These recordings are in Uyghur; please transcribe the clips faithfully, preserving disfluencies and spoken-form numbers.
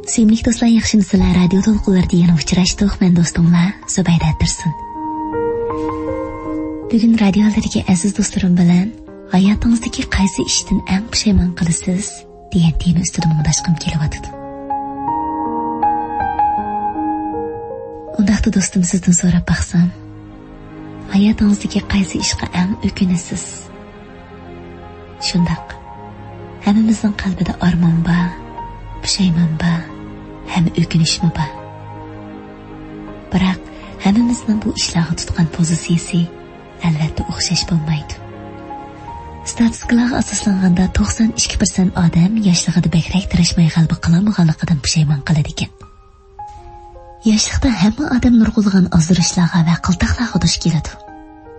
سۆيۈملۈك دوستلار، ياخشىمۇسىلەر؟ رادىيو دولقۇنلىرىدا يەنە ئۇچراشتۇق. مەن دوستۇڭلار زۇبەيدە تۇرسۇن. بۈگۈن رادىيو ئالدىدىكى ئەزىز دوستلىرىم بىلەن «ھاياتىڭىزدىكى قايسى ئىشتىن ئەڭ پۇشايمان قىلىسىز؟» دېگەن تېما ئۈستىدە مۇڭداشقۇم كېلىۋاتىدۇ. ئۇنداقتا دوستۇم، سىزدىن سوراپ باقسام، ھاياتىڭىزدىكى قايسى ئىشقا ئەڭ ئۆكۈنىسىز؟ شۇنداق، ھەممىمىزنىڭ قەلبىدە ئارمان بار، پۇشايمان بار، ھەم ئۆكۈنۈشمۇ بار. بىراق، ھەممىمىزنىڭ بۇ ئىشلارغا تۇتقان پوزىتسىيىسى، ئەلۋەتتە، ئوخشاش بولمايدۇ. ئىستاتىستىكىلارغا ئاساسلانغاندا، توقسان ئىككى پىرسەنت ئادەم ياشلىقىدا بەكرەك تىرىشماي غەلىبە قىلالمىغانلىقىدىن پۇشايمان قىلىدىكەن. ياشلىقتا ھەممە ئادەم نۇرغۇنلىغان ئازدۇرۇشلارغا ۋە قىلتاقلارغا دۇچ كېلىدۇ.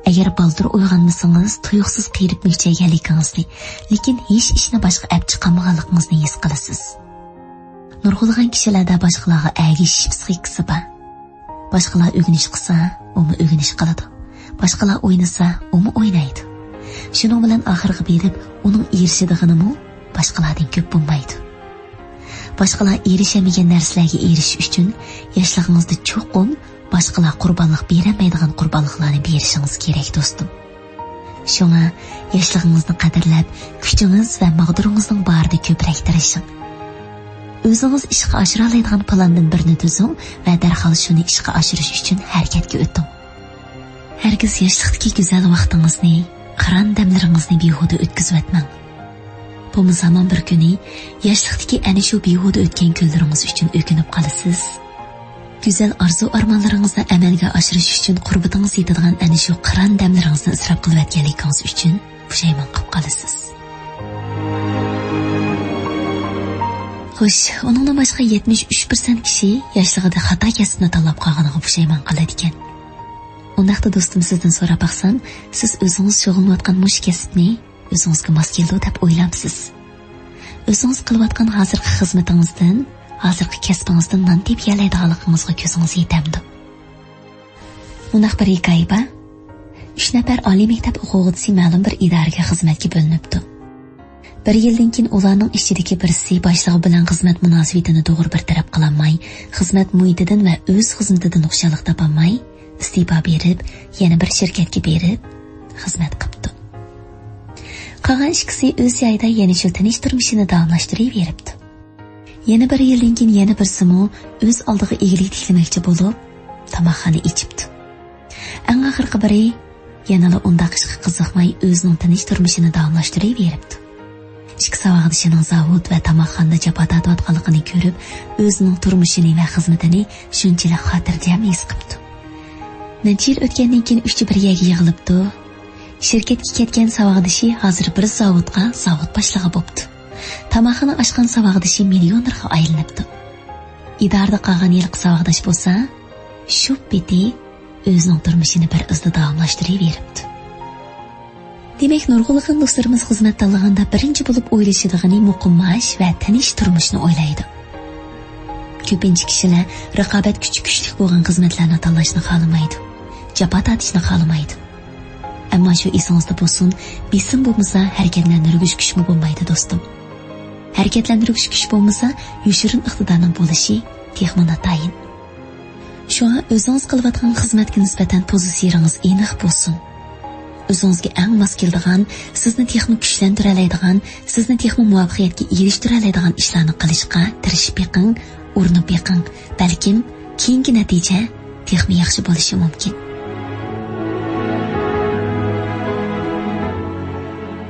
ئەگەر بالدۇر ئويغانمىسىڭىز، تۇيۇقسىز قېرىپ مۈكچەيگەنلىكىڭىزنى، لېكىن ھېچ ئىشنى باشقا ئەپ چىقالمىغانلىقىڭىزنى ھېس قىلىسىز. نۇرغۇنلىغان كىشىلەردە باشقىلارغا ئەگىشىش پسىخىكىسى بار. باشقىلار ئۆگىنىش قىلسا، ئۇمۇ ئۆگىنىش قىلىدۇ. باشقىلار ئوينىسا، ئۇمۇ ئوينايدۇ. شۇنىڭ بىلەن ئاخىرغا بېرىپ، ئۇنىڭ ئېرىشىدىغىنىمۇ باشقىلاردىن كۆپ بولمايدۇ. باشقىلار ئېرىشەلمىگەن نەرسىلەرگە ئېرىشىش ئۈچۈن ياشلىقىڭىزدا چوقۇم باشقىلار قۇربانلىق بېرەلمەيدىغان قۇربانلىقلارنى بېرىشىڭىز كېرەك، دوستۇم. شۇڭا ياشلىقىڭىزنى قەدىرلەپ، كۈچىڭىز ۋە ماغدۇرىڭىزنىڭ بارىدا كۆپرەك تىرىشىڭ. ئۆزىڭىز ئىشقا ئاشۇرالايدىغان پىلاندىن بىرنى تۈزۈڭ ۋە دەرھال شۇنى ئىشقا ئاشۇرۇش ئۈچۈن ھەرىكەتكە ئۆتۈڭ. ھەرگىز ياشلىقتىكى گۈزەل ۋاقتىڭىزنى، قىران دەملىرىڭىزنى بىھۇدە ئۆتكۈزۈۋەتمەڭ. بولمىسا ھامان بىر كۈنى ياشلىقتىكى ئەنە شۇ بىھۇدە ئۆتكەن كۈنلىرىڭىز ئۈچۈن ئۆكۈنۈپ قالىسىز. گۈزەل ئارزۇ-ئارمانلىرىڭىزنى ئەمەلگە ئاشۇرۇش ئۈچۈن قۇربىتىڭىز يېتىدىغان ئەنە شۇ قىران دەملىرىڭىزنى ئىسراپ قىلىۋەتكەنلىكىڭىز ئۈچۈن پۇشايمان قىلىپ قالىسىز. خوش، ئۇنىڭدىن باشقا يەتمىش ئۈچ پىرسەنت كىشى ياشلىقىدا خاتا كەسىپنى تاللاپ قالغىنىغا پۇشايمان قىلىدىكەن. ئۇنداقتا دوستۇم، سىزدىن سوراپ باقسام، سىز ئۆزىڭىز شۇغۇللىنىۋاتقان مۇشۇ كەسىپنى ئۆزىڭىزگە ماس كېلىدۇ دەپ ئويلامسىز؟ ئۆزىڭىز قىلىۋاتقان ھازىرقى خىزمىتىڭىزدىن، ھازىرقى كەسپىڭىزدىن نان تېپىيەلەيدىغانلىقىڭىزغا كۆزىڭىز يېتەمدۇ؟ مۇنداق بىر ھېكايە بار. ئۈچ نەپەر ئالىي مەكتەپ ئوقۇغۇچىسى مەلۇم بىر ئىدارىگە خىزمەتكە بۆلۈنۈپتۇ. بىر يىلدىن كېيىن ئۇلارنىڭ ئىچىدىكى بىرسى باشلىقى بىلەن خىزمەت مۇناسىۋىتىنى توغرا بىر تەرەپ قىلالماي، خىزمەت مۇھىتىدىن ۋە ئۆز خىزمىتىدىن خۇشاللىق تاپالماي، ئىستېپا بېرىپ، يەنە بىر شىركەتكە بېرىپ خىزمەت قىپتۇ. قالغان ئىككىسى ئۆز جايىدا يەنە شۇ تىنچ تۇرمۇشىنى داۋاملاشتۇرۇۋېرىپتۇ. يەنە بىر يىلدىن كېيىن يەنە بىرسىمۇ ئۆز ئالدىغا ئىگىلىك تىكلىمەكچى بولۇپ، تاماقخانا ئېچىپتۇ. ئەڭ ئاخىرقى بىرى يەنىلا ئۇنداق ئىشقا قىزىقماي، ئۆزىنىڭ تىنچ تۇرمۇشىنى داۋاملاشتۇرۇۋېرىپتۇ. ئىككى ساۋاقدىشىنىڭ زاۋۇت ۋە تاماقخانىدا جاپا تارتىۋاتقانلىقىنى كۆرۈپ، ئۆزىنىڭ تۇرمۇشىنى ۋە خىزمىتىنى شۇنچىلىك خاتىرجەم ھېس قىپتۇ. نەچچە يىل ئۆتكەندىن كېيىن ئۈچى بىر يەرگە يىغىلىپتۇ. شىركەتكە كەتكەن ساۋاقدىشى ھازىر بىر زاۋۇتقا زاۋۇت باشلىقى بوپتۇ. تاماقخانا ئاچقان ساۋاقدىشى مىليونېرغا ئايلىنىپتۇ. ئىدارىدە قالغان ھېلىقى ساۋاقداش بولسا شۇ پېتى ئۆزىنىڭ تۇرمۇشىنى بىر ئىزدا داۋاملاشتۇرۇۋېرىپتۇ. دېمەك، نۇرغۇنلىغان دوستلىرىمىز خىزمەت تاللىغاندا بىرىنچى بولۇپ ئويلىشىدىغىنى مۇقىم مائاش ۋە تىنچ تۇرمۇشنى ئويلايدۇ. كۆپىنچە كىشىلەر رىقابەت كۈچى كۈچلۈك بولغان خىزمەتلەرنى تاللاشنى خالىمايدۇ، جاپا تارتىشنى خالىمايدۇ. ئەمما شۇ ئېسىڭىزدە بولسۇن، بېسىم بولمىسا، ھەرىكەتلەندۈرگۈچ كۈچمۇ بولمايدۇ، دوستۇم. ھەرىكەتلەندۈرگۈچ كۈچ بولمىسا، يوشۇرۇن ئىقتىدارنىڭ بولۇشى تېخىمۇ ناتايىن. شۇڭا ئۆزىڭىز قىلىۋاتقان خىزمەتكە نىسبەتەن پوزىتسىيىڭىز ئېنىق بولسۇن. ئۆزىڭىزگە ئەڭ ماس كېلىدىغان، سىزنى تېخىمۇ كۈچلەندۈرەلەيدىغان، سىزنى تېخىمۇ مۇۋەپپەقىيەتكە ئېرىشتۈرەلەيدىغان ئىشلارنى قىلىشقا تىرىشىپ بېقىڭ، ئۇرۇنۇپ بېقىڭ. بەلكىم كېيىنكى نەتىجە تېخىمۇ ياخشى بولۇشى مۇمكىن.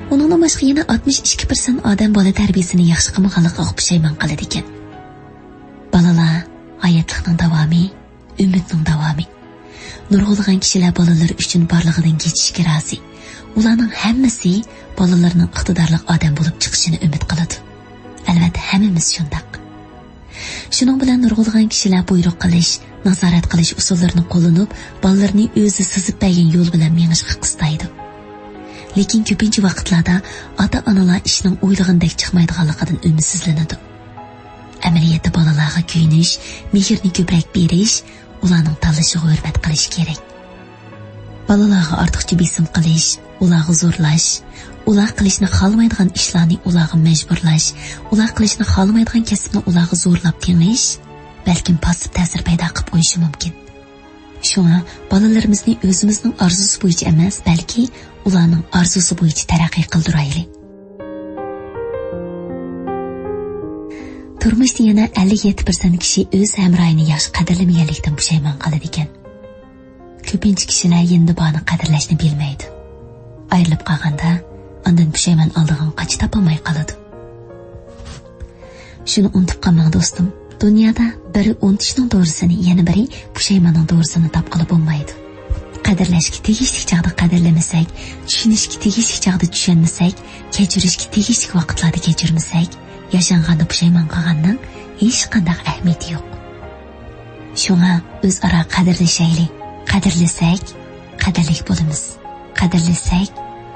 ئۇنىڭدىن باشقا يەنە ئاتمىش ئىككى پىرسەنت ئادەم بالا تەربىيەسىنى ياخشى قىلمىغانلىقىغا پۇشايمان قىلىدىكەن. بالىلار ھاياتلىقنىڭ داۋامى، ئۈمىدنىڭ داۋامى. نۇرغۇنلىغان كىشىلەر بالىلىرى ئۈچۈن بارلىقىدىن كېچىشكە رازى. ئۇلارنىڭ ھەممىسى بالىلىرىنىڭ ئىقتىدارلىق ئادەم بولۇپ چىقىشىنى ئۈمىد قىلىدۇ. ئەلۋەتتە، ھەممىمىز شۇنداق. شۇنىڭ بىلەن نۇرغۇنلىغان كىشىلەر بۇيرۇق قىلىش، نازارەت قىلىش ئۇسۇللىرىنى قوللىنىپ، بالىلىرىنى ئۆزى سىزىپ بەرگەن يول بىلەن مېڭىشقا قىستايدۇ. لېكىن كۆپىنچە ۋاقىتلاردا ئاتا-ئانىلار ئىشنىڭ ئويلىغىنىدەك چىقمايدىغانلىقىدىن ئۈمىدسىزلىنىدۇ. ئەمەلىيەتتە بالىلارغا كۆيۈنۈش، مېھىرنى كۆپرەك بېرىش، ئۇلارنىڭ تاللىشىغا ھۆرمەت قىلىش كېرەك. بالىلارغا ئارتۇقچە بېسىم قىلىش، ئۇلارغا زورلاش، ئۇلار قىلىشنى خالىمايدىغان ئىشلارنى ئۇلارغا مەجبۇرلاش، ئۇلار قىلىشنى خالىمايدىغان كەسىپنى ئۇلارغا زورلاپ تېڭىش، بەلكىم پاسسىپ تەسىر پەيدا قىلىپ قويۇشى مۇمكىن. شۇڭا بالىلىرىمىزنى ئۆزىمىزنىڭ ئارزۇسى بويىچە ئەمەس، بەلكى ئۇلارنىڭ ئارزۇسى بويىچە تەرەققىي قىلدۇرايلى. تۇرمۇشتا يەنە ئەللىك يەتتە پىرسەنت كىشى ئۆز ھەمراھىنى ياخشى قەدىرلىمىگەنلىكتىن پۇشايمان قىلىدىكەن. كۆپىنچە كىشىلەر يېنىدا بارنى قەدىرلەشنى بىلمەيدۇ. ئايرىلىپ قالغاندا ئاندىن پۇشايمان ئالىدىغان قاچا تاپالماي قالىدۇ. شۇنى ئۇنتۇپ قالماڭ دوستۇم، دۇنيادا بىرى ئۇنتۇشنىڭ دورىسىنى، يەنە بىرى پۇشايماننىڭ دورىسىنى تاپقىلى بولمايدۇ. قەدىرلەشكە تېگىشلىك چاغدا قەدىرلىمىسەك، چۈشىنىشكە تېگىشلىك چاغدا چۈشەنمىسەك، كەچۈرۈشكە تېگىشلىك ۋاقىتلاردا كەچۈرمىسەك، ياشانغاندا پۇشايمان قىلغاننىڭ ھېچقانداق ئەھمىيىتى يوق. شۇڭا ئۆزئارا قەدىرلىشەيلى. قەدىرلىسەك، قەدىرلىك بولىمىز. قەدىرلىسەك،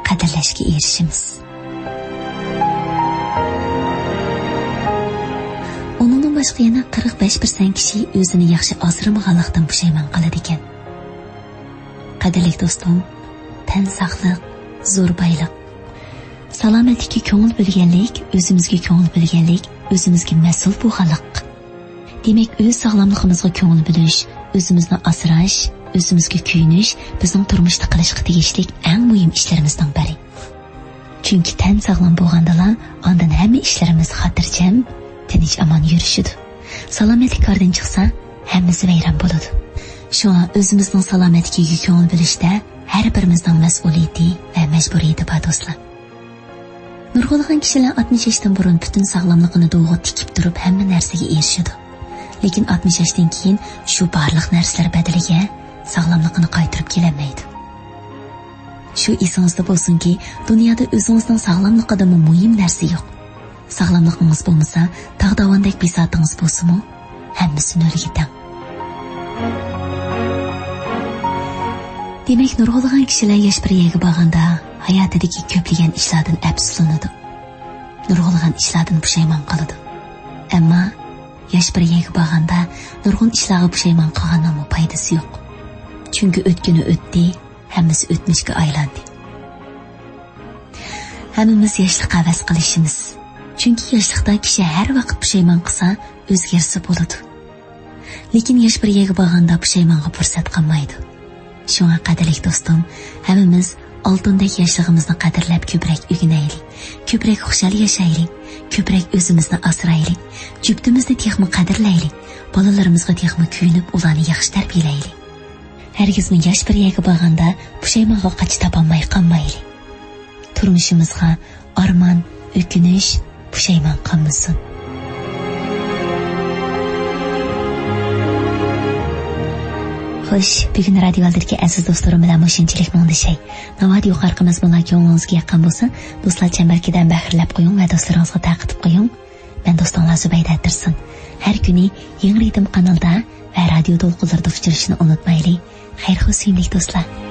قەدىرلەشكە ئېرىشىمىز. ئۇنىڭدىن باشقا يەنە قىرىق بەش پىرسەنت كىشى ئۆزىنى ياخشى ئاسرىمىغانلىقتىن پۇشايمان قىلىدىكەن. قەدىرلىك دوستۇم، تەن ساقلىق زور بايلىق. سالامەتلىككە كۆڭۈل بۆلگەنلىك، ئۆزىمىزگە كۆڭۈل بۆلگەنلىك، ئۆزىمىزگە مەسئۇل بولغانلىق. دېمەك، ئۆز ساغلاملىقىمىزغا كۆڭۈل بۆلۈش، ئۆزىمىزنى ئاسراش، ئۆزىمىزگە كۆيۈنۈش بىزنىڭ تۇرمۇشتا قىلىشقا تېگىشلىك ئەڭ مۇھىم ئىشلىرىمىزنىڭ بىرى. چۈنكى تەن ساغلام بولغاندىلا، ئاندىن ھەممە ئىشلىرىمىز خاتىرجەم، تىنچ-ئامان يۈرۈشىدۇ. سالامەتلىك كاردىن چىقسا، ھەممىسى ۋەيران بولىدۇ. شۇڭا ئۆزىمىزنىڭ سالامەتلىكىگە كۆڭۈل بۆلۈشتە ھەر بىرىمىزنىڭ مەسئۇلىيىتى ۋە مەجبۇرىيىتى بار، دوستلار. نۇرغۇنلىغان كىشىلەر ئاتمىش ياشتىن بۇرۇن پۈتۈن ساغلاملىقىنى دوغا تىكىپ تۇرۇپ، ھەممە نەرسىگە ئېرىشىدۇ. لېكىن ئاتمىش ياشتىن كېيىن شۇ بارلىق نەرسىلەر بەدىلىگە ساغلاملىقىنى قايتۇرۇپ كېلەلمەيدۇ. شۇ ئېسىڭىزدە بولسۇنكى، دۇنيادا ئۆزىڭىزنىڭ ساغلاملىقىدىنمۇ مۇھىم نەرسە يوق. ساغلاملىقىڭىز بولمىسا، تاغ داۋاندەك بىساتىڭىز بولسىمۇ، ھەممىسى نۆلگە تەڭ. دېمەك، نۇرغۇنلىغان كىشىلەر ياش بىر يەرگە بارغاندا، ھاياتىدىكى كۆپلىگەن ئىشلاردىن ئەپسۇسلىنىدۇ. نۇرغۇنلىغان ئىشلاردىن پۇشايمان قىلىدۇ. ئەمما ياش بىر يەرگە بارغاندا، نۇرغۇن ئىشلارغا پۇشايمان قىلغاننىڭمۇ پايدىسى يوق. چۈنكى ئۆتكىنى ئۆتتى، ھەممىسى ئۆتمۈشكە ئايلاندى. ھەممىمىز ياشلىققا ھەۋەس قىلىشىمىز. چۈنكى ياشلىقتا كىشى ھەر ۋاقىت پۇشايمان قىلسا، ئۆزگەرسە بولىدۇ. لېكىن ياش بىر يەرگە بارغاندا پۇشايمانغا پۇرسەت قالمايدۇ. شۇڭا قەدىرلىك دوستۇم، ھەممىمىز ئالتۇندەك ياشلىقىمىزنى قەدىرلەپ كۆپرەك ئۆگىنەيلى، كۆپرەك خۇشال ياشايلى، كۆپرەك ئۆزىمىزنى ئاسرايلى، جۈپتىمىزنى تېخىمۇ قەدىرلەيلى، بالىلىرىمىزغا تېخىمۇ كۆيۈنۈپ ئۇلارنى ياخشى تەربىيەلەيلى. ھەرگىزمۇ ياش بىر يەرگە بارغاندا پۇشايمانغا قاچا تاپالماي قالمايلى. تۇرمۇشىمىزغا ئارمان، ئۆكۈنۈش، پۇشايمان قالمىسۇن. خوش، بۈگۈن رادىيو ئالدىدىكى ئەزىز دوستلىرىم بىلەن مۇشۇنچىلىك مۇڭدىشاي. ناۋادا يۇقىرىقى مەزمۇنلار كۆڭلىڭىزگە ياققان بولسا، دوستلار چەمبىرىكىدىن بەھرىلەپ قويۇڭ ۋە دوستلىرىڭىزغا تارقىتىپ قويۇڭ. مەن دوستۇڭلار زۇبەيدە تۇرسۇن. ھەر كۈنى يېڭى رىتىم قانىلىدا ۋە رادىيو دولقۇنلىرىدا ئۇچرىشىشنى ئۇنتۇمايلى. خەير خوش سۆيۈملۈك دوستلار.